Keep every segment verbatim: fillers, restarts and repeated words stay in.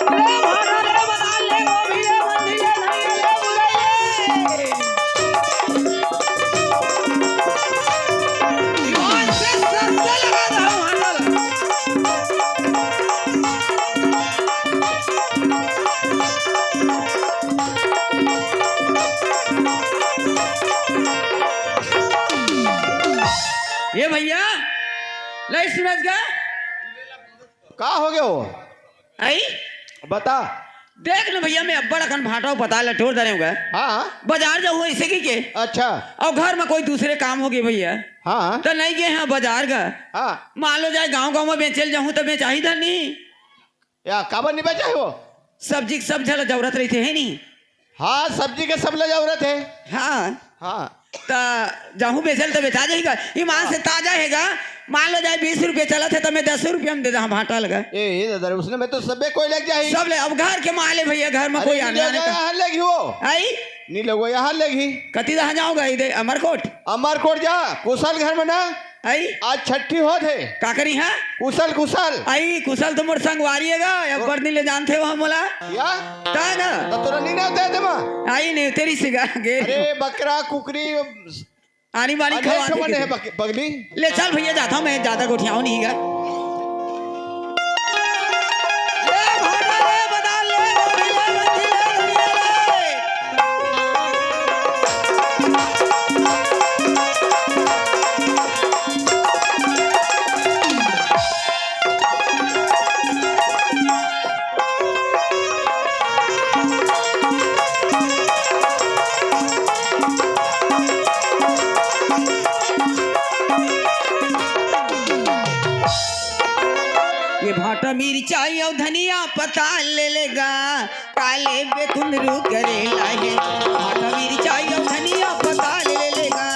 ले भाटा ले बदाल ले गोभी ले बंधी ले धनिया ले मुरई ले। दीवान से सस्ता लगा दो भाटा ला। ए भइया, ले सुनत गा? का हो गयो? आई? बता। देख न भइया, मैं अब्बड़ अकन भाटा पताल ल टोर डरे हँव गा। हाँ। बजार जाहूँ अइसे कहिके। अच्छा। अउ घर म कोई दूसरे काम हो गे भइया। हाँ। त नइ गे हँव बजार गा। हाँ। मान लो जाय गाँव गाँव म बेचे ल जाहूँ त बेचाही धनी। या, काबर नइ बेचाही वो? सब्जी के सब झन ल जरूरत रहिथे, हे नी? हाँ, सब्जी के सब ल जरूरत हे। हाँ। हाँ। त जाहूँ बेचे ल त बेचा जाही गा। ईमान से हाँ। ताजा हे गा। मान लो जाय बीस रुपया चलत हे त मैं दस रुपया म दे दहूँ भाटा ल गा। ए, ए दादा रे, उसने में तो सबे कोई लेग जाही। सब ले, अब घर के माल हे भइया, घर म अरे, कोई नइ आने लेगो, आने का। यहाँ लेगही वो। आई? नइ लेगो, यहाँ लेगही। कति दहा जाहूँ गा, इधर अमरकोट? अमरकोट जा, कुशल घर म ना। आई? आज छट्ठी होत हे। का करी हाँ? कुशल, कुशल। आई, कुशल तो मोर संगवारी हे गा, या ओ। बड़ दिन ले जानथे वो मोला। या? त ना। त तोला नइ नेवते हे तेमा? आई, नेवते रहिस गा, गे। अरे, बकरा, कुकरी, आनी बानी अनेक खवा ठो दे बने के हे दे। बक-, बगली। ले चल भइया, जाथँव मैं, जादा गोठियाहूँ नहीं गा। ले भाटा ले बदाल ले, गोभी ले बंधी ले, धनिया ले। ये भाटा मिरचाई अउ धनिया पताल ले ले गा, काले बेकुंदरू करेला हे। भाटा मिरचाई अउ धनिया पताल ले ले गा,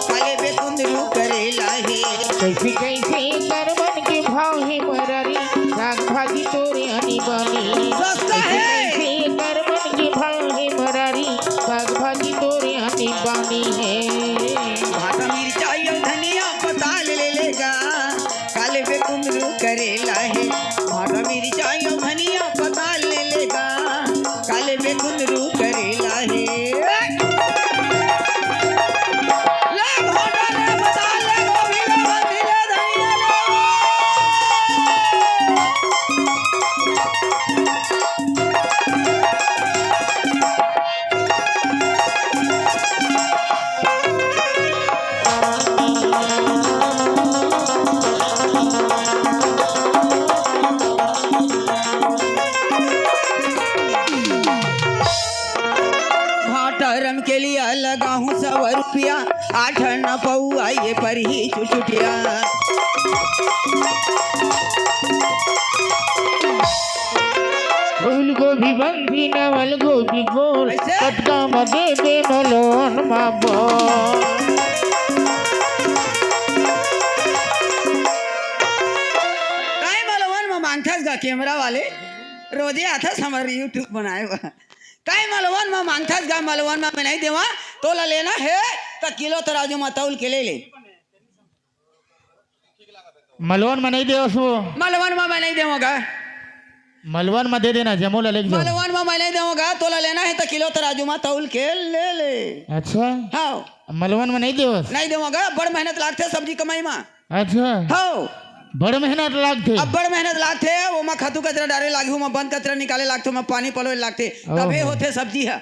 काले बेकुंदरू करेला हे। कइसे कइसे करमन के भाव हे मरारी, साग भाजी तोरे आनी बानी। सस्ता हे। कइसे कइसे करमन के भाव हे मरारी, साग भाजी तोरे आनी बानी हे। भाटा मिरचाई अउ धनिया पताल ले ले गा, काले बेकुंदरू करेला हे। भाटा मिरचाई अउ धनिया पताल ले ले गा, काले बेकुंदरू करेला हे। ले भाटा ले पताल ले गोभी ले बंधी ले धनिया ले। भाटा रमकेलिया लगाहूँ सौ रुपया, आठ न पौआ ये परही चुचुटिया। फूल गोभी बंधी नवल गोभी गोल, अइसे? कतका म दे दे मलवन म बोल। काय मलवन म मांगथस गा कैमरा वाले? रोजे आथस हमर YouTube बनाए बर। काय मलवन म मांगथस गा, मलवन म मैं नइ देवँव, तोला लेना हे त किलो तराजू म तौल के ले ले। मलवन म नइ देवस वो। मलवन म मैं नइ देवँव गा। मलवन म दे देना, जमो ला लेके जाओ। मलवन म मैं नइ देवँव गा, तोला लेना हे त किलो तराजू म तौल के ले ले। अच्छा। हाँ। मलवन म नइ देवस? नइ देवँव गा, बड़ मेहनत लागथे सब्जी कमाई म। अच्छा। हव। बड़ मेहनत लागथे। अब्बड़ मेहनत लागथे, ओमा खातू कचरा डारे लागही, ओमा बन कचरा निकाले लागथे, ओमा पानी पलोए लागथे, ओहो। तभे होथे सब्जी ह।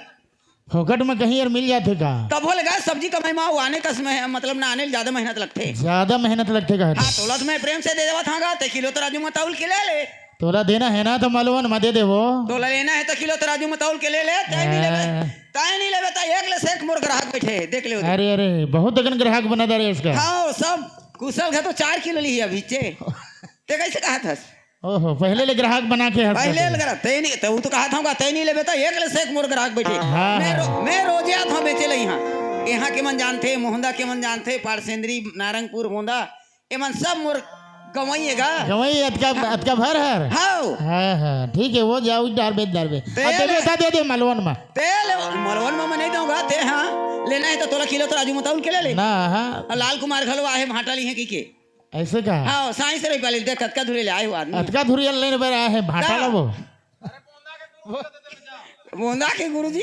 फोकट म कहीं अउ मिल जाथे का? तभो ले गा सब्जी कमाई म, वो आने कस में, मतलब ना आने ले जादा मेहनत लगथे। जादा मेहनत लगथे का? हाँ, तोला तो मैं प्रेम से दे देवत हँव गा, तैं किलो तराजू म तौल के ले ले। तोला देना हे ना त मलवन म दे देबो। तोला लेना हे त किलो तराजू म तौल के ले ले, तैं नइ लेबे। हाँ। तैं नइ लेबे त एक ले सेक मोर ग्राहक बइठे हे, देख ले ओदे। अरे, अरे, बहुत अकन ग्राहक बना डारे हस का। हाँ, सब कुशल घलो चार किलो लिही अभी चे। तैं कइसे कहत हस? ओहो, पहिले ले ग्राहक बना के हस पहिले का। ले ग्राहक, तैं नइ, त वो तो कहत हँव गा, तैं नइ लेबे त एक ले सेक मोर ग्राहक बइठे। हाँ, मैं रो-, हाँ। मैं रोजे आथँव बेचे ले इहाँ। इहाँ के मन जानथे, मोहंदा के मन जानथे, पारसेंदरी, नारंगपुर, होंदा, एमन सब मोर गँवई ए गा। गँवई अतका, अतका भर हर? हव। हाँ, हाँ, ठीक हे, वो जाओ, डार बेच, डार बेच। तेल अब दे दे, दे दे, मलवन म। तेल, मलवन म मैं नइ देवँव गा, तैं हाँ, लेना हे त तोला किलो तराजू म तौल के ले ले। ना, हाँ। अउ लाल कुमार घलो आहे, भाटा लिही कहिके। अइसे का? हाँ, साईं से रही पाले, देख, कतका धुरी ले आए हो आदमी। अतका धुरी ले बर आए हे, भाटा हाँ। लेबो। मुंदा के गुरुजी,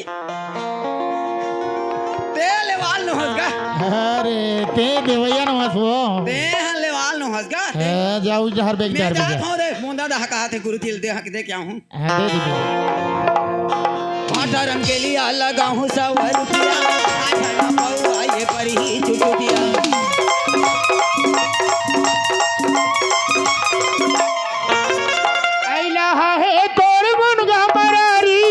ते लेवाल नोहस गा। अरे, ते देवैया नोहस वो। ते ह लेवाल नोहस गा। हाँ, जाऊ जहर बेच मैं जहर जात बेच। हूँ रे, मुंदा दहा कहा थे गुरुजी, दे हक दे क्या हूँ। हाँ, दे दीजिए। पाटरम के लिए लगा हूँ सौ रुपया, आज ना पाऊँ आइए पर ही चुटुकिया। अइला हे तोर मुनगा मरारी।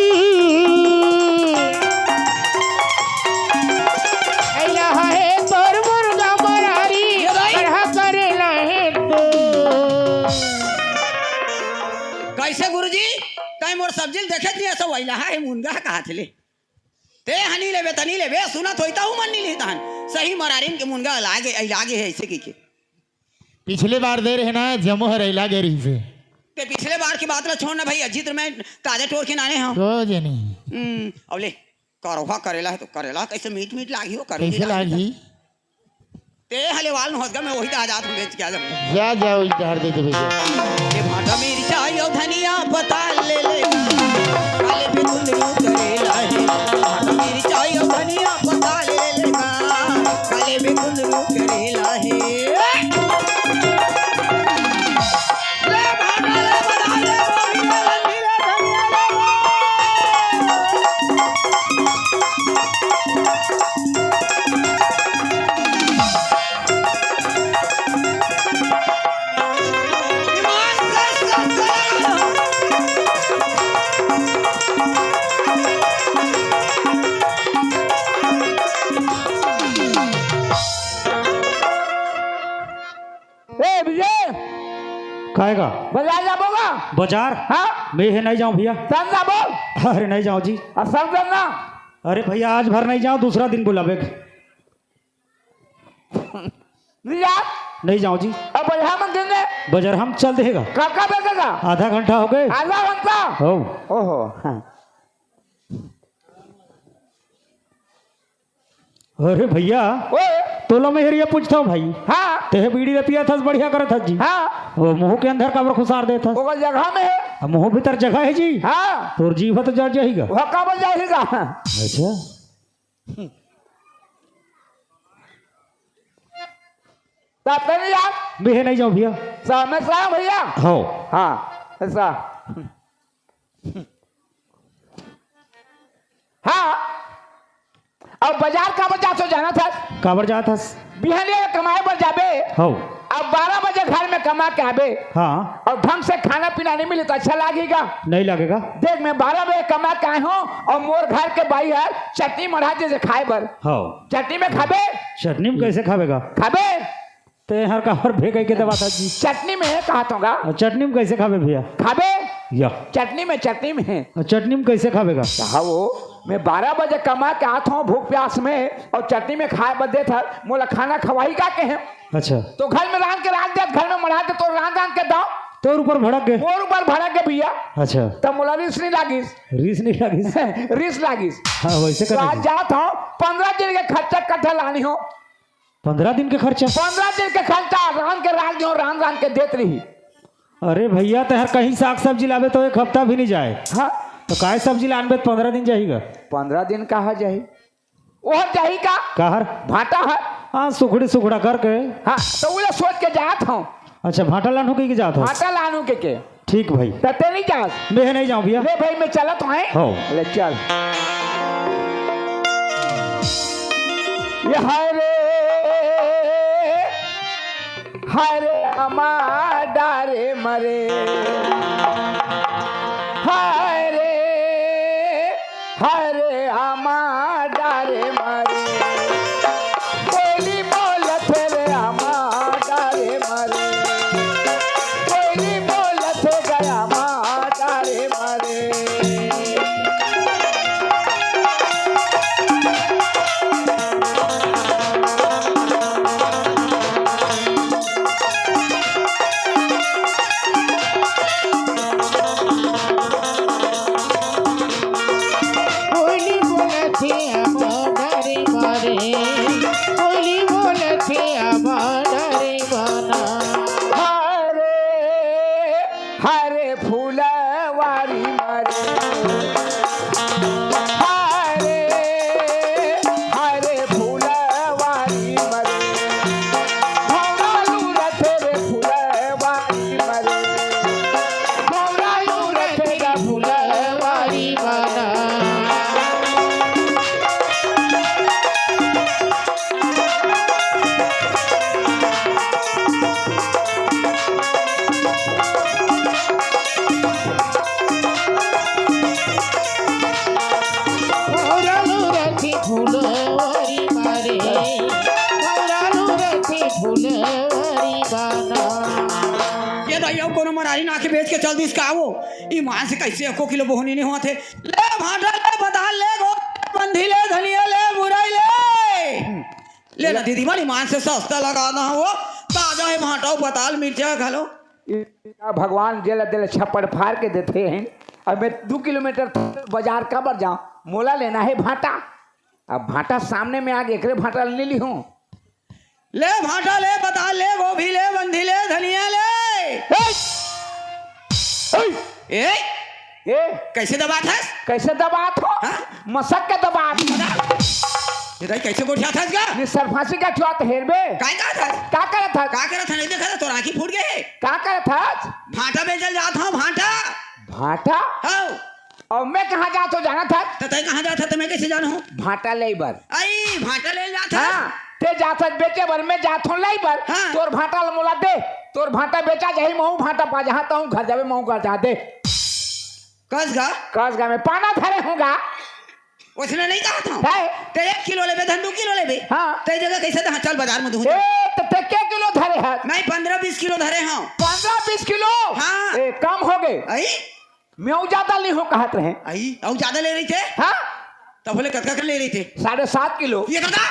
अइला हे तोर मुनगा मरारी। ये भाई। करहा करे लाहे तो। कैसे गुरुजी? तैं मोर सब्जी ल देखे नहीं, ऐसा वैला हे मुनगा कहा थे ले। ते हनी लेबे, तनी लेबे, सुनत होई ता हूँ मन नहीं लेता हन। सही मरारिन के मुनगा लागे, अइला गे हे ऐसे की के। पिछले बार दे रहे ना, जमो हर अइला गे रही से। ते पिछले बार की बात ला छोड़ ना भाई, अजीत मैं ताजा टोर के नाने हूँ। को जनी। हम्म, अब ले, करवा करेला है तो करेला कैसे मीठ मीठ लागी हो, करेला कैसे लागी? ते हले वाल नोहस गा, मैं वही ता जात हूँ, बेच के आ जाऊँ। जा, जा, वही जहर दे दे भैया। ये भाटा मिर्चा यो धनिया पता ले ले। काले पे कुंदरू करेला है। भाटा मिर्चा यो धनिया पता ले ले। काले पे कुंदरू करेला है। ले भाटा ले, बना ले, बोली ले, लंडी ले, धनिया ले, ए विजय, काय का? बाजार जाबो का? बाजार? हाँ? मैं हे नहीं जाऊँ भैया। संग जाबो? अरे नहीं जाऊँ जी। अब संग ना? अरे भैया, आज भर नहीं जाऊँ, दूसरा दिन बुलाबे। नहीं जा? नहीं जाऊँ जी। अब बजहा मन दिन ने? बाजार हम चल देगा। कब का बेचेगा? आधा घंटा हो गए। आधा घंटा? हो। ओहो। हाँ। अरे भैया, ओए। तोला मैं हरिया पूछता हूँ भाई। हाँ। तेहे बीड़ी ले पिया थस, बढ़िया करत हस जी। हाँ। वो मुंह के अंदर काबर खुसार देत हस? ओकर जगह में है। अब मुंह भीतर जगह है जी। हाँ। तोर जीभ तो जर जाहीगा। वह काबर जाहीगा? अच्छा। तब तनी यार। मैं हे नहीं जाऊँ भैया। समझ रहा भैया? हो। हाँ, ऐसा। हाँ। अब बाजार काबर जाथस जानत हस? काबर जात हस? बिहान ले कमाए बर जाबे। हौ। अब बारह बजे घर में कमा के आबे। हाँ। और ढंग से खाना पीना नहीं मिली तो अच्छा लागेगा? नहीं लगेगा। देख, मैं बारह बजे कमा के आए हूँ और मोर घर के बाई हर चटनी मढ़ा दे खाए बर। हौ। चटनी में खाबे? चटनी में कैसे खाबेगा? खाबे? ते हर काबर भेगई के दबाथस जी? चटनी में कहत हूँ गा। और चटनी में कैसे खाबे भैया? खाबे? या। चटनी में, चटनी में। और चटनी में कैसे खाबेगा? कहा वो, मैं बारह बजे कमा के आत हूँ भूख प्यास में और चटनी में खाए बर देत हस, मोला खाना खवाही का कहे? अच्छा। तो घर में रांध के रांध देत, घर में मढ़ा दे तो रांध रांध के दाव। तोर ऊपर भड़क गए? मोर ऊपर भड़क गए भैया। अच्छा। तब मोला रीस नहीं लागिस। रीस नहीं लागिस? रीस लागिस। हाँ, वैसे तो कर आज दे। जात हूँ, पन्द्रह दिन के खर्चा कट्ठा लानी हो। पन्द्रह दिन के खर्चा? पन्द्रह दिन के खर्चा रांध के रांध दियो, रांध रांध के देत रही। अरे भैया, तेहर कहीं साग सब्जी लाबे तो एक हफ्ता भी नहीं जाए। हाँ। तो काय सब्जी लानबे तो पन्द्रह दिन जाहीगा? पन्द्रह दिन कहाँ जाही? ओहर जाही का? काहर? भाटा है। हाँ, सुखड़ी सुखड़ा करके। हाँ, तो वो सोच के जात हूँ। अच्छा, भाटा लानू के, के जात हो? भाटा लानू के, के। ठीक भाई। त ते नहीं जास? मैं नहीं जाऊँ भैया। ले भाई, मैं चलत हूँ, हैं? हो। ले चल। ये हाय रे, हाय रे अमा डारे मरे, हाय रे, हाय रे अमा डारे मरे। कोयली बोलत हे रे अमा डारे मरे। कोयली बोलत हे गया अमा डारे मरे। कोयली बोलत हे अमा डारे मरे। कोयली बोलत हे अमा डारे मना। हरे, हरे फूलवा फुलवारी मरे। हरे, हरे फुलवारी मरे। भौरालू रथे रे फुलवारी मरे। भौरालू रथे रे फुलवारी मरे। भौरालू रथे फुलवारी मारे, भौरालू रथे फुलवारी गाना। ये दाई, अउ कोनो मरारी ना के बेच के चल दिस का वो? ईमान से कइसे एको किलो बोहनी नइ होवत हे? ले भांटा, ले बताल, ले गो, बंधी, ले धनिया, ले मुरई, ले। ले ना दीदी, बड़ी मान से सस्ता लगा ना हो, ताजा हे भांटा, बताल, मिर्चा घलो। ई भगवान जेला देले छप्पड़ फाड़ के देथे हैं। अब मैं दू किलोमीटर बाजार काबर जाऊं? मोला लेना हे भांटा। अब भांटा सामने में आगे, एकरे भांटा ले ली हूं। ले भांटा, ले बताल, ले गोभी, ले बंधी, ले धनिया, ले। ए! ए! ए! ए! कइसे दबात हस? कइसे दबात हो? हाँ? मसक के दबात। ये दाई कइसे गोठियात हस गा? निसरफासी का चुआत हेरबे। काय कहत हस? का करत हस? का करत हस? नइ देखत हस? तोर आँखी फूट गे हे। का करत हस? भांटा बेचल जात हंव, भांटा। भांटा? हव। अउ मैं कहाँ जात हंव जानत हस? त तैं कहाँ जात हस त मैं कइसे जानहूँ? भांटा लेय बर। अई, भांटा लेय जात हस? हाँ, तैं जात हस बेचे बर, मैं जात हंव लेय बर। हाँ। तोर भांटा ल मोला दे, तोर भांटा बेचा जाही, महूँ भांटा पा जाहूँ, तहूँ घर जाबे, महूँ घर जा दे। कस गा? कस गा, मैं पाना धरे हंव गा। वइसने नइ कहत हंव। है? तैं एक किलो लेबे, धन दू किलो लेबे। हाँ। तैं जगह कइसे दहा? चल बाजार में दूँ। ए, त तैं के किलो धरे हस? मैं पंद्रह बीस किलो धरे हंव। पंद्रह बीस किलो? हाँ। ए, कम होगे। अई? मैं अउ जादा लेहूँ कहत रहें। अई, अउ जादा ले रहिते? हाँ। त बोले कतका के ले रहिते? साढ़े सात किलो। ये दादा,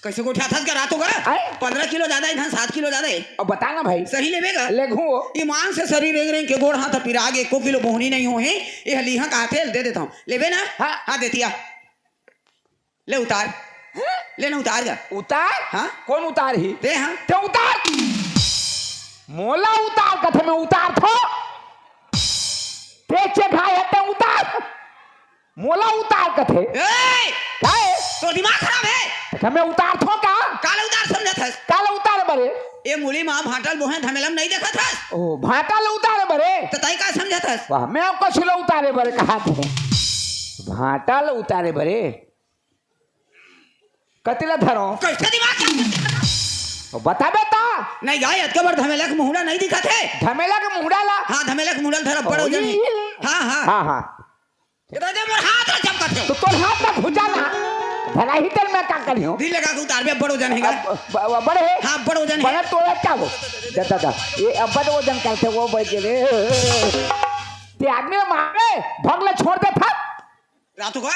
कइसे गोठियाथस गा रात होगा? अई? पंद्रह किलो जादा हे, इहाँ सात किलो जादा हे। अब बता ना भाई। सही लेबे गा? लेगहूँ वो। ईमान से सरीर रेंग रेंग के गोड़ हाथ पिरा गे, एको किलो बोहनी नइ होहे। ये हली हाँ कहत हे, दे देत हंव। लेबे ना? हाँ। हाँ, देतिया। ले उतार। हैं? ले ना उतार गा। उतार? हाँ। कोन उतारही? तैं हाँ। तैं उतार। मोला उतार कथे, मैं उतारथंव। तैं चेघाय हस, तैं उतार। मोला उतार कथे। ए! काय? तोर दिमाग खराब हे। त का मैं उतारथंव का? काला उतार समझत हस? काला उतारे बर? ए मुड़ी मा भांटा ल बोहे धमेला म नइ देखत हस? ओ, भांटा ल उतारे बर? त तैं का समझत हस? वाह, मैं अउ कछु ल उतारे बर कहत हंव। भांटा ल उतारे बर। कति ला धरंव? कइसे दिमाग के? ओ, बताबे त। नइ गा, अतका बड़ धमेला के मुहूँडा नइ दिखत हे। धमेला के मुहूँडा ला? हाँ, धमेला के मुहूँडा ल धर, अब्बड़ वजन हे। ओई। हाँ, हाँ। हाँ, हाँ। ये तो दे मोर हाथ ला चमकत हे। त तोर हाथ ला भुजा ना। धराही तेल में का करिहूँ? दिल लगा के उतारबे, अब्बड़ वजन हे गा। अब, ब-, ब-, बड़े हे? हाँ, अब्बड़ वजन हे। बड़े तोला का हो? दा, दा, दा। ये अब्बड़ वजन करथे वो बैठ के रे। तैं आदमी ला मारे, भग ले छोड़ दे था। रात होगा,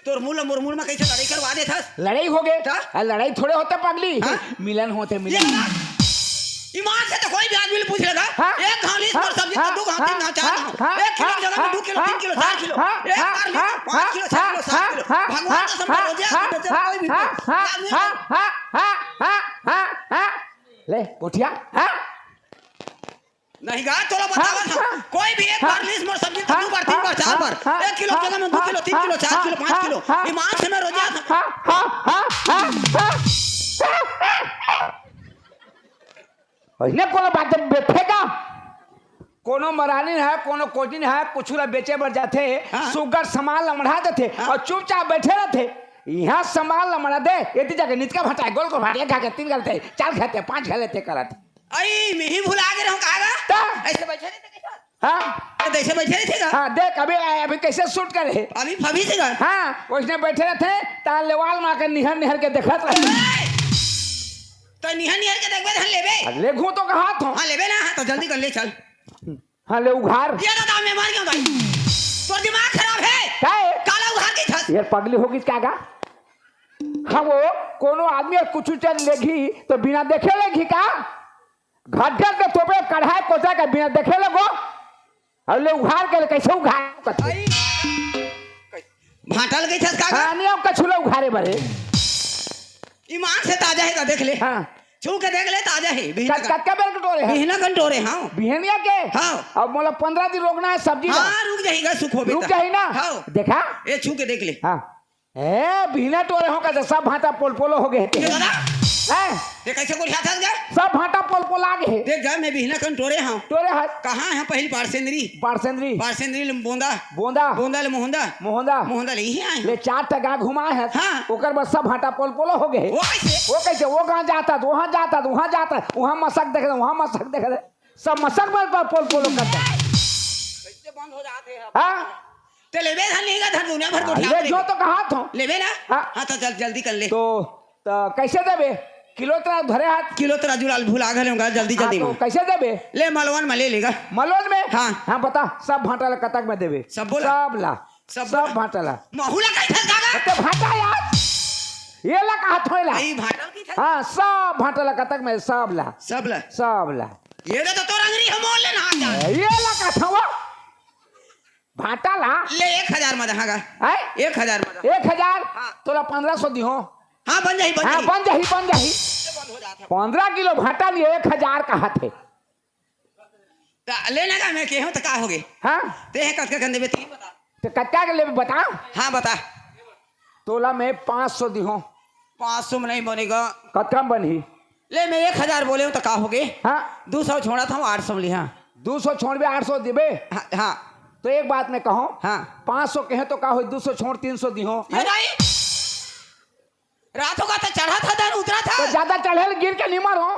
तोर मुड़ ल मोर मुड़ म कइसे लड़ई करवा देथस? लड़ई होगे? का? आ, लड़ई थोड़े होथे पगली। हाँ? मिलन होथे, ये मिलन। ना, ईमान से त कोई भी आदमी ल पूछ ले गा। हाँ? एक घांव लीस हाँ? मोर सब्जी, हाँ? त दू घांव, हाँ? तीन घांव, चार हाँ? घांव। हाँ? एक किलो हाँ? जगह में हाँ? दू किलो, तीन किलो, चार किलो। हाँ? एक हाँ? बार लीस हाँ? पाँच किलो, छह किलो, सात किलो। हाँ? भगवान हाँ? कसम, हाँ? रोजे हाँ? आके बेचे हाँ? कोई भी हाँ? कोई। हाँ? आदमी हाँ? को हाँ? हाँ? हाँ? हाँ? ले, गोठिया, हाँ? नहीं गा, तोला बतावत हंव। हाँ। कोई भी एक हाँ। बार लीस मोर सब्जी, त हाँ। दू बार, तीन बार, चार हाँ। बार। हाँ। एक किलो हाँ। जगह में दू किलो, तीन किलो, चार किलो, पाँच किलो। हाँ। ईमान से मैं रोजे हाँ। हाँ। हाँ। हाँ। हाँ। हाँ। अइसने कोनो बात बेठे का? कोनो मरानी हे, कोनो कोटिन हे, कुछु ला बेचे बर जाथे, हाँ। सुग्घर समान ला मढ़ा देथे हाँ। अउ चुपचाप बइठे रहिथे। इहाँ समान ला मढ़ा दे, एती जाके नितका भांटा, गोल गोल भांटा, एक घा के, तीन घा लेथे, चार घा लेथे, पाँच घा लेथे करत। अई, मिही भुला गे रहूं का गा? त? अइसे बइठे रहिथे कइसे? हाँ। अरे, अइसे बइठे रहिथे का? हाँ, देख, अभी, अभी कइसे shoot करे हे? अभी फबीस हे का? हाँ, वइसने बइठे रहिथे, त लेवाल मा के निहर निहर के देखत रहिथे। ए! त निहर निहर के देखबे, धन लेबे? अरे, लेगहूं तो कहत हंव। हाँ, लेबे ना, हाँ, त जल्दी कर ले, चल। हाँ, ले उघार। ये दादा, मैं मर गेंव दाई। तोर दिमाग खराब हे। का हे? काला उघार के थस। यार, पगली होगिस का गा? हाँ वो, कोनो आदमी अगर कुछु चीज लेगही, त बिना देखे लेगही का? घाटे के तोपे, कढ़ाई कोचा के बिना देखे लेगो। अउ ले उघार के, कइसे उघार कथे? भांटा ल कइसे का? हाँ, नहीं, अब कछु ल उघारे बर हे। ईमान से ताजा हे का, देख ले। हाँ। छू के देख ले, ताजा हे, बिहना कत-, कन। कतका बेर के टोरे हे? बिहना कन टोरे, हाँ। बिहनिया के? हाँ। अब मोला पंद्रह दिन रोकना हे सब्जी ला। हाँ, रुक जाही गा, सुखोबे रुक त। जाही ना? हाँ। देखा? ए, छू के देख ले। हाँ। ए, बिहना टोरे हों का, त सब भांटा पोलपोलो हो गे हे। ये दादा? हैं? ये कइसे गोठियाथस गा? सब भांटा पोलपोला गे हे। देख गा, मैं बिहना कन टोरे हंव। टोरे हस? कहाँ हे पहिली पारसेंदरी? पारसेंदरी। पारसेंदरी ले बोंदा। बोंदा। बोंदा ले मोहंदा। मोहंदा। मोहंदा ले इही आए हंव। ले चार ठा गाँव घुमाए हस। हाँ। ओकर बाद सब भांटा पोलपोलो हो गे हे। वो कइसे? वो कइसे? वो गाँव जाथस, उहाँ जाथस, उहाँ जाथस, उहाँ मसक देखे, उहाँ मसक देखे। सब मसक में पर पोलपोलो करथे। कइसे बंद हो जाथे अब? हाँ? ते लेबे धन नहीं गा धन दुनिया भर गोठियात ले रहे। जो तो कहाथंव। लेबे ना? हाँ। हाँ, त चल, जल्दी कर ले। तो, त कइसे देबे? किलो तोला धरे हस। किलो तोला जुलाल भुला घले हंव गा, जल्दी, हाँ, जल्दी तो में। कइसे देबे? ले मलवन में ले लेगा। मलवन में? हाँ। हाँ, बता, सब भांटा ला कतक में देबे? सब बोला। सब ला। सब सब बोला। भांटा ला। महू ला कइसे जागा? ते भांटा यार। ये ला कहाथंव ला। नहीं, भांटा की था। हाँ, सब भांटा ला कतक में, सब ला। सब ला। सब ला। ये तो तोर अंगरी हम मोल लेना आ जा। ये ला कहाथंव। भांटा ला। ले एक हजार में दे, हाँ गा। हैं? एक हजार में दे। एक हजार? हाँ। तोला पंद्रह सौ दिहों। हाँ, बन जाही, बन हाँ, जाही। बन जाही, बन जाही। ये बंद हो जात हे। पंद्रह किलो भांटा लिए एक हजार कहाथे। त ले ना गा, मैं केहेंव त का होगे? हाँ? ते हे कतका कन देबे, तीन बता। ते कतका के लेबे बता? हाँ, बता। तोला मैं पाँच सौ दिहों। पाँच सौ में नहीं बनेगा। कतका में बनही? ले, मैं एक हजार बोले हंव त का होगे? हाँ। दू सौ छोड़त हंव, आठ सौ लिहा। दू सौ छोड़बे, आठ सौ देबे? हाँ, हाँ। तो एक बात मैं कहंव, हाँ। पाँच सौ केहेंव त का होही, दू सौ छोड़, तीन सौ दिहों। ये नहीं। रात होगा त चढ़त हे, दिन उतरत हे। त जादा चढ़े ले गिर के नहीं मरों।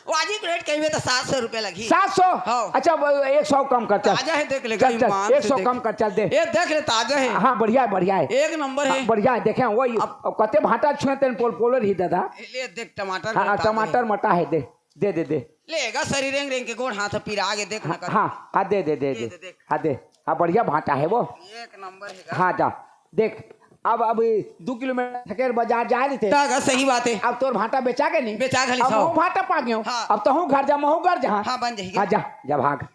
वाजिब रेट कहिबे त सात सौ रुपया लगही। सात सौ? हाँ। अच्छा, अब एक सौ कम कर, चल। ताजा हे, देख ले, चल, चल, ईमान से एक सौ देख। कम कर, चल, दे। ये देख ले, ताजा हे। हाँ, बढ़िया हे, बढ़िया हे। एक नंबर हे। हाँ, बढ़िया हे, देखें, वही, अब अब कते भांटा छुए तेन पोलपोलो रही दादा। ले, देख, टमाटर हाँ, हाँ, ताजा हे। टमाटर मटा हे, दे, दे, दे, दे। ले गा, सरी रेंग रेंग के गोड़ हाथ पिरा गे, देख ना कर। हाँ, हाँ, दे, दे, दे, ये दे। दे, देख। हाँ, दे। हाँ, बढ़िया भांटा हे वो। एक नंबर हे गा। हाँ, जा। देख, अब, अब दू किलोमीटर थकेर बाजार जाए रहिथे। त गा, सही बात हे। अब तोर भांटा बेचा गे नहीं? बेचा घली अब सौ। महू भांटा पा गेंव। हाँ। अब तहूँ घर जा, महू घर जा। हाँ, बन जाही। हाँ, जा, जा भाग।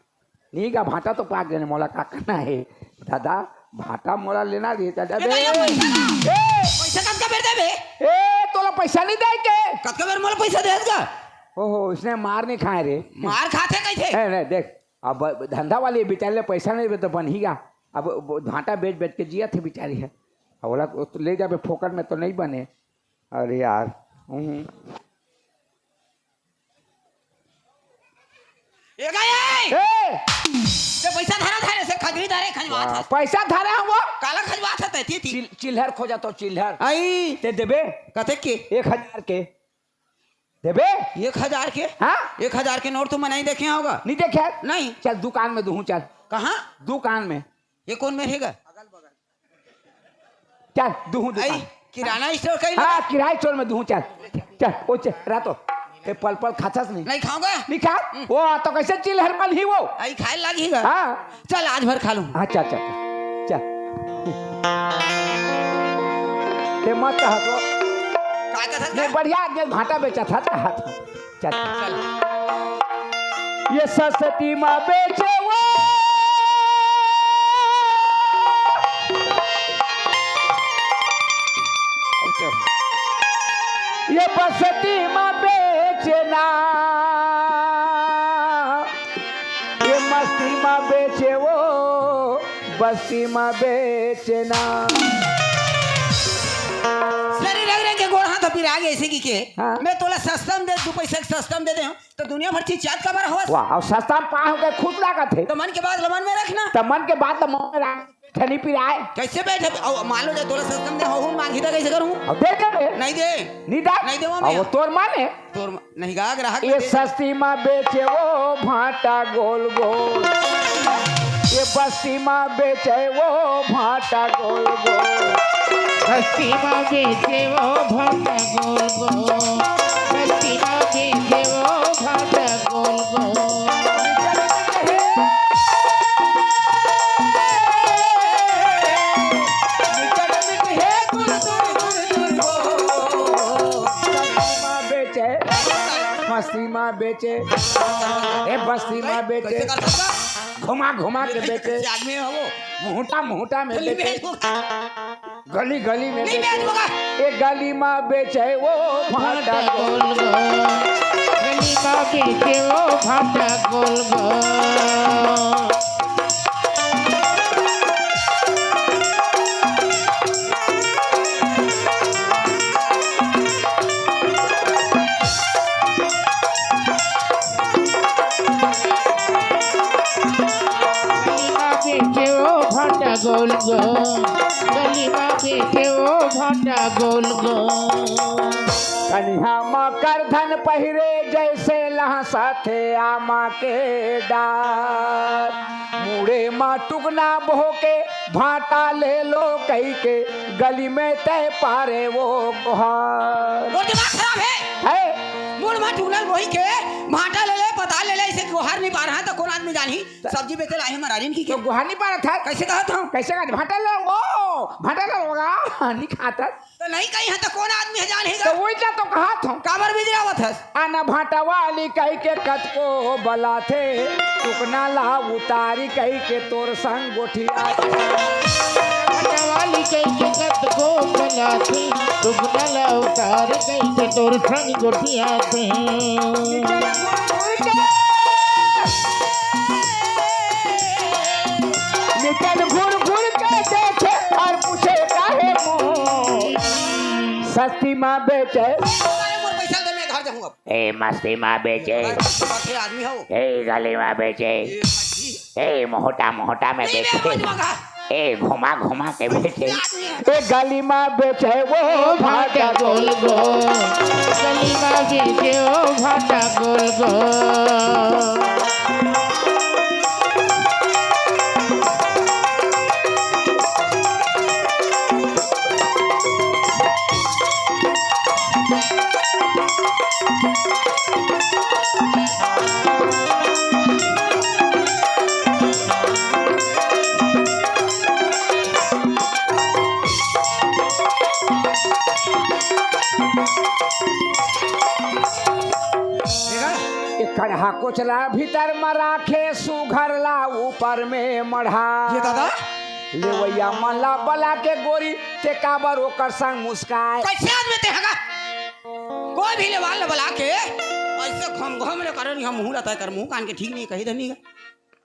नहीं गा, भांटा तो पा गेंव, मोला का करना हे? दादा, भांटा मोला लेना रही, दादा ए, बे। दादा, पैसा ना। ए! पैसा कतका बेर देबे? ए, तोला पैसा नहीं दे के? कतका बेर मोला पैसा देस गा? ओहो, इसने मार नहीं खाए रे। मार खाथे कइसे? ए, नहीं, देख, अब धंधा वाली बिचारी ले पैसा नहीं दे तो बनही गा। अब वो भांटा बेच बेच के जियत हे बिचारी ह। अब ओला तो ले जाबे फोकट में तो नहीं बने। अरे यार, हम्म। ए गा, ए! ए! ते पैसा धरा धरे से खजरी धरे खजवात वाह, हस। पैसा धरे हंव वो। काला खजवात हस ते, ती, ती। चिल-, चिल्हर खोजत हंव, चिल्हर। आई। ते देबे? कतेक के? एक हजार के। देबे? एक हजार के? हाँ? एक हजार के नोट तो मैं नहीं देखे हंव गा। नहीं देखे? नहीं। चल, दुकान में दूहूँ, चल। कहाँ? दुकान में। ये कोन मेर हे गा? चल, दूहूँ दुकान। आई, किराना स्टोर कहीं हाँ, लगा? किराना स्टोर में दूहूँ, चल। चल, ओ चल, रातो। ए, पल पल खाथस नहीं? नहीं खाहूँ गा। नहीं खा? हम्म। वो तो कइसे चिल्हर पल ही वो? आई खाए लागी गा। हाँ। चल, आज भर खा लूँ। हाँ, चल, चल, चल। चल। ते मत कहा तो। का कथस नहीं, गा? बढ़िया आदमी भांटा बेचत हस, कहा था। चल। चल। ये सस्ती मा बेचे वो। ये बस्ती मा बेचे ना, ये मस्ती मा बेचे वो, बस्ती मा बेचे ना। सरी रंग रंग के गोड़ हाथ पिरा गे अइसे कहिके। हाँ। मैं तोला सस्ता में दे, दू पैसा के सस्ता में दे देहूँ। त दुनिया भर चिचियात काबर हवस? वाह, अउ सस्ता म पाए होके खुश लागत हे। त मन के बात ल मन में रखना। त मन के बात ल मन में रख, ठनी पिराए। कइसे बैठे? अउ मान लो, जब तोला सस्ता म दे, हहू मांगही त कइसे करहूँ? अउ दे देबे। नहीं दे। नहीं दे। नहीं देवो अउ मैं। वो तोर मन हे। तोर म-, नहीं गा, ग्राहक ये दे दे। सस्ती म बेचे वो भांटा गोल गोल। ये बस्ती म बेचे वो भांटा गोल गोल। बस्ती म बेचे वो भांटा गोल गोल। बस्ती म बेचे वो भांटा गोल गोल। बेचे, मस्ती म बेचे, ए बस्ती म बेचे। कैसे कर सकता? घुमा घुमा के बेचे। आदमी हो वो। मुहटा मुहटा में बेचे। गली गली में बेचे। एक गली मा बेचे वो भाटा गोल गोल। गली मा बेचे वो भाटा गोल गोल। गली मा बेचे वो भाटा गोल गोल। गली मा बेचे वो भाटा गोल गोल। कनिहा मा करधन पहिरे जैसे लहसथे आमा के डार। मुड़े मा टुकना बोह के भाटा ले लो कही के गली में तय पारे वो कोहार। तोर दिमाग खराब है। है? मुड़ मा टुकना बोही के भाटा ले ले, पता ले ले, इसे कोहार नहीं पा रहा तो कौन आदमी जानी? सब्जी बेचे ला हे मरारिन की तो के। गुहानी पारत हस। कैसे कहत हूँ? कैसे कहत? भाटा लो, ओ, भाटा लो, गा, नहीं खात हस। तो नहीं कही है तो कौन आदमी है जान ही तो गा? वही जा तो कहत हूँ। काबर बिजरावत हस? आना भाटा वाली कही के कतको बलाथे, टुकना ला उतारी कही के तोर संग गोठिया। भाटा वाली कही के कतको बलाथे, टुकना ला उतारी कही के तोर संग गोठिया थे। निकल घूर घूर के देखे और पूछे काहे मुंह सस्ती माँ बेचे। अरे मोर पैसा दे, मैं घर जाऊंगा। ए मस्ती माँ बेचे। अरे बात है, आदमी हो। ए गली माँ बेचे। ए भाई। ए मोटा मोटा में नहीं, बेचे। मैं मत मंगा। ए घुमा घुमा के बेचे। ए गली मा बेचे वो भाटा गोल गोल। गली मा बेचे वो भाटा गोल गोल। देखा? ए कढ़ा कोचला भीतर म राखे, सुघर ला ऊपर में मढ़ा। ये दादा? लेवैया मन ला बला के गोरी, ते काबर ओकर संग मुस्काए? कैसे आदमी ते हगा? कोई भी लेवाल ला बला के ऐसे घम घम ले करन, हम मुंह ला तय कर, मुंह कान के ठीक नहीं कही देनी है।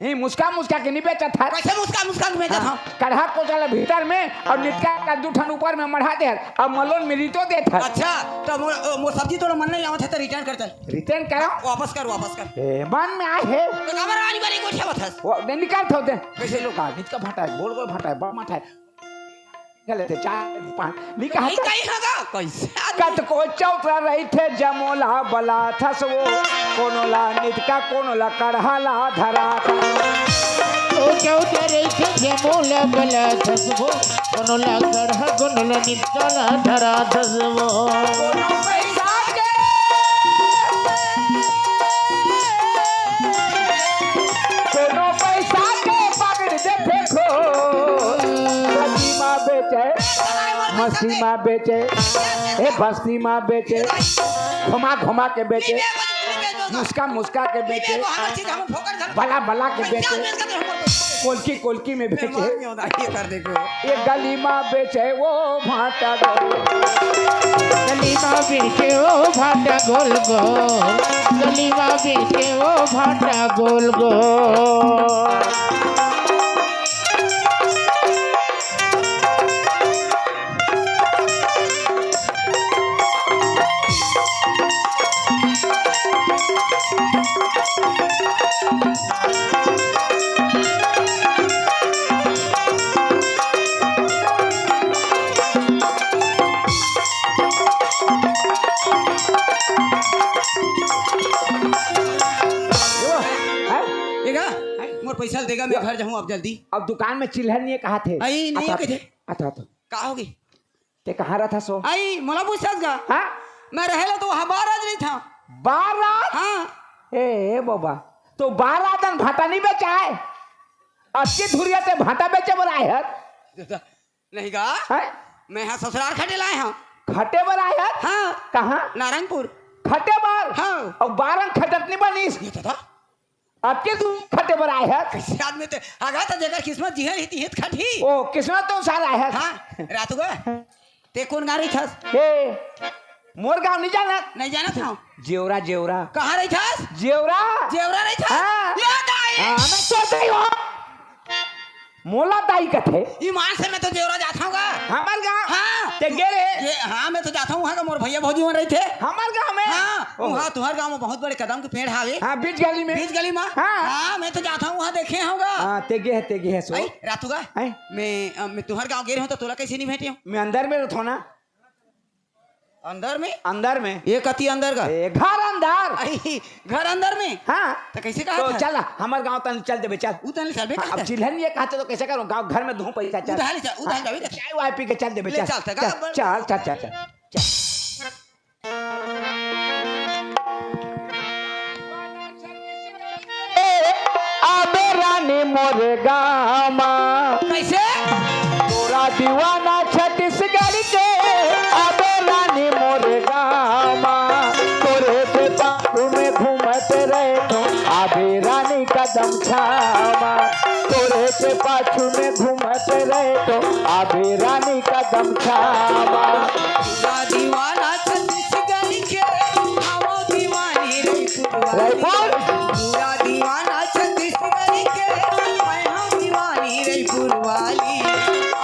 ए, मुस्का मुस्का के नहीं बेचत है। कैसे मुस्का मुस्का के बेचत हाँ, हूँ? कढ़ा कोचला भीतर में और नितका का दू ठन ऊपर में मढ़ा दे है। अब मलोन में रितो देत है। अच्छा, तो मोर, मोर सब्जी तोला मन नहीं आवत है तो return कर दे। Return करो। वापस कर, वापस कर। ए, मन में आए है। तो काबर रानी बारी गोठिया बथस? वो दे निकाल थो दे। कैसे लोग आ, नितका भाटा है, गोल गोल भाटा है, बड़ माठा है। चले थे चार पाँच। निकाल नहीं तो कहीं हगा, कैसे आदमी? कतको चौतरा रहिथे जमोला बलाथस वो, कोनो ला नितका, कोनो ला कढ़ा ला धराथस। ओ चौदह रहिथे जमोला बलाथस वो, कोनो ला कढ़ा, कोनो ला नितका ला धराथस वो। कोनो पैसा के, कोनो पैसा के पकड़ दे फेंको। मसीमा बेचे, मसीमा बेचे, ए बस्ती मा बेचे, घुमा घुमा के बेचे, मुस्का मुस्का के बेचे, बला बला के बेचे, कोलकी कोलकी में बेचे। ये गली मा बेचे वो भाटा गोल। गली मा बेचे वो भाटा गोल गोल। गली मा बेचे वो भाटा गोल गोल। हैं? ये गा, मोर पैसा ल देगा, मैं घर जाहूँ अब जल्दी। अब दुकान में चिल्हर नहीं है, कहा थे? आई, नहीं आता, कहे। आता, आता। का होगे? ते कहाँ रहत हस ओ? आई, मोला पूछत गा? हाँ? मैं रहेला तो वहाँ बार आज नहीं था। बार रात? हाँ। ए, ए बाबा, तो बार रात अन भाटा नहीं बेचा है? अतकी धुरिया ते भाटा बेचे बर आए हस? नहीं गा। हैं? मैं यहाँ ससुराल खटे लाए हँव। खटे बर आए हस? हाँ। कहाँ? नारायणपुर। खटे बर? हाँ। अउ बार अन खटत नहीं बनिस? ये दादा। अब के तू खटे बर आए हस? कइसे आदमी ते, अगर त जेकर किस्मत जिहे रही, तिहे त खटही। ओ, किस्मत तो सारा आए हस। हाँ, रातू गा, ते कोन गाँव रहिथस? ए, मोर गाँव नइ जानत? नइ जानत हँव। जेवरा, जेवरा। कहाँ रहिथस? जेवरा। जेवरा रहिथस? हाँ। ए दाई! हाँ, मैं सोच रही हूँ। मोला दाई कथे। ईमान से मैं तो जेवरा जात हँव गा। हमर गाँव? हाँ। ते गे रे? ये, हाँ, मैं तो जात हँव उहाँ गा, मोर भइया भौजी मन रहिथे। हमर गाँव में? हाँ, ओहो। उहाँ तुँहर गाँव में बहुत बड़े कदम के पेड़ हावे। हाँ, बीच गली में। बीच गली में? हाँ। हाँ, मैं तो जात हँव उहाँ देखे हँव गा। हाँ, ते गे हे, ते गे हे, सो। अई, रातू गा, हैं? मैं, अ, मैं तुँहर गाँव गे रहेंव त तोला कइसे नइ भेंटेंव? मैं अंदर में रहिथँव ना। अंदर में? अंदर में? ये कति अंदर गा? ए, घर अंदर। अई, घर अंदर में? हाँ। त कइसे कहा तो था? चल, हमर गाँव तनी चल देबे, चल। उ तनी चलबे हाँ, कहा अब था? चिल्हन ये कहत हे त कइसे करँव? गाँव घर में दूँ पैसा, चल। उधार ले चल, उधार हाँ, जाबे कहा? चाय वाय पी के चल देबे, ले चल। चल, त चल, गा-, चल, चल, चल, चल। चल। ए, आबे रानी मोर गाँव मा। कइसे? तोरा दीवाना छत्तीसगढ़ के, आबे रानी मोर गाँव मा। तोरे के पाछू में घूमत रहे तो, आबे रानी कदम छामा। तोरे के पाछू में घूमत रहे तो, आबे रानी कदम छामा। पूरा दीवाना छत्तीसगढ़ के, हवँव दीवानी रइपुर वाली। रइपुर? पूरा दीवाना छत्तीसगढ़ के, मैं हँव दीवानी रइपुर वाली।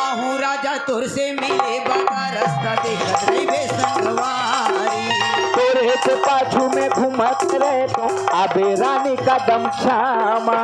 आहूँ राजा तोर से मिले बर रस्ता देखत रहिबे संगवारी। तोरे के पाछू में घूमत रहे तो, आबे रानी कदम छामा।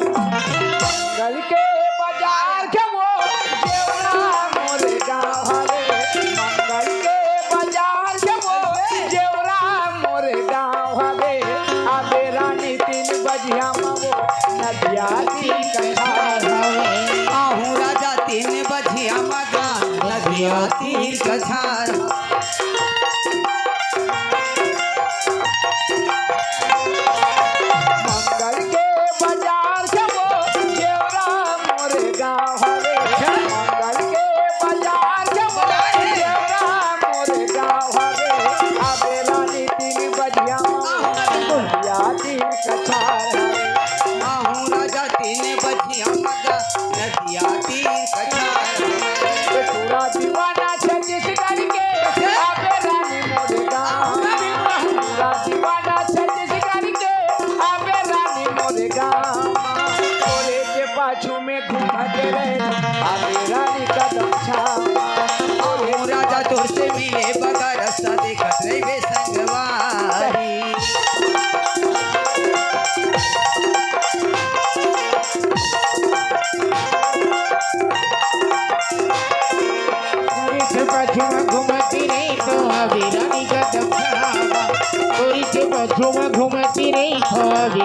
गल के बाजार के वो जेवरा मोर गाँव हवे, मंगल के बाजार के वो जेवरा मोर गाँव हवे। आबे रानी तीन बजिया मा वो नदिया तीर कछार हवे। आहूँ राजा तीन बजिया मा गा नदिया तीर कछार हवे। मंगल के बाजार के वो जेवरा मोर गाँव हवे। मंगल के बाजार के वो जेवरा मोर गाँव हवे। आबे रानी तीन बजिया मा नदिया तीर कछार हवे। आहूँ राजा तीन बजिया मा गा नदिया तीर कछार हवे। पूरा दीवाना छत्तीसगढ़ के, आबे रानी मोर गाँव। पूरा दीवाना छत्तीसगढ़ के, आबे रानी मोर गाँव। तोरे के पाछू में घूमत रहे, आबे रानी कदम छामा। आहूँ राजा तोर से मिले बर रस्ता देखत रहिबे संगवारी। तोरी से पाछू में घूमती रहे तो आबे रानी कदम छामा। तोरी से पाछू में घूमती रहे तो आबे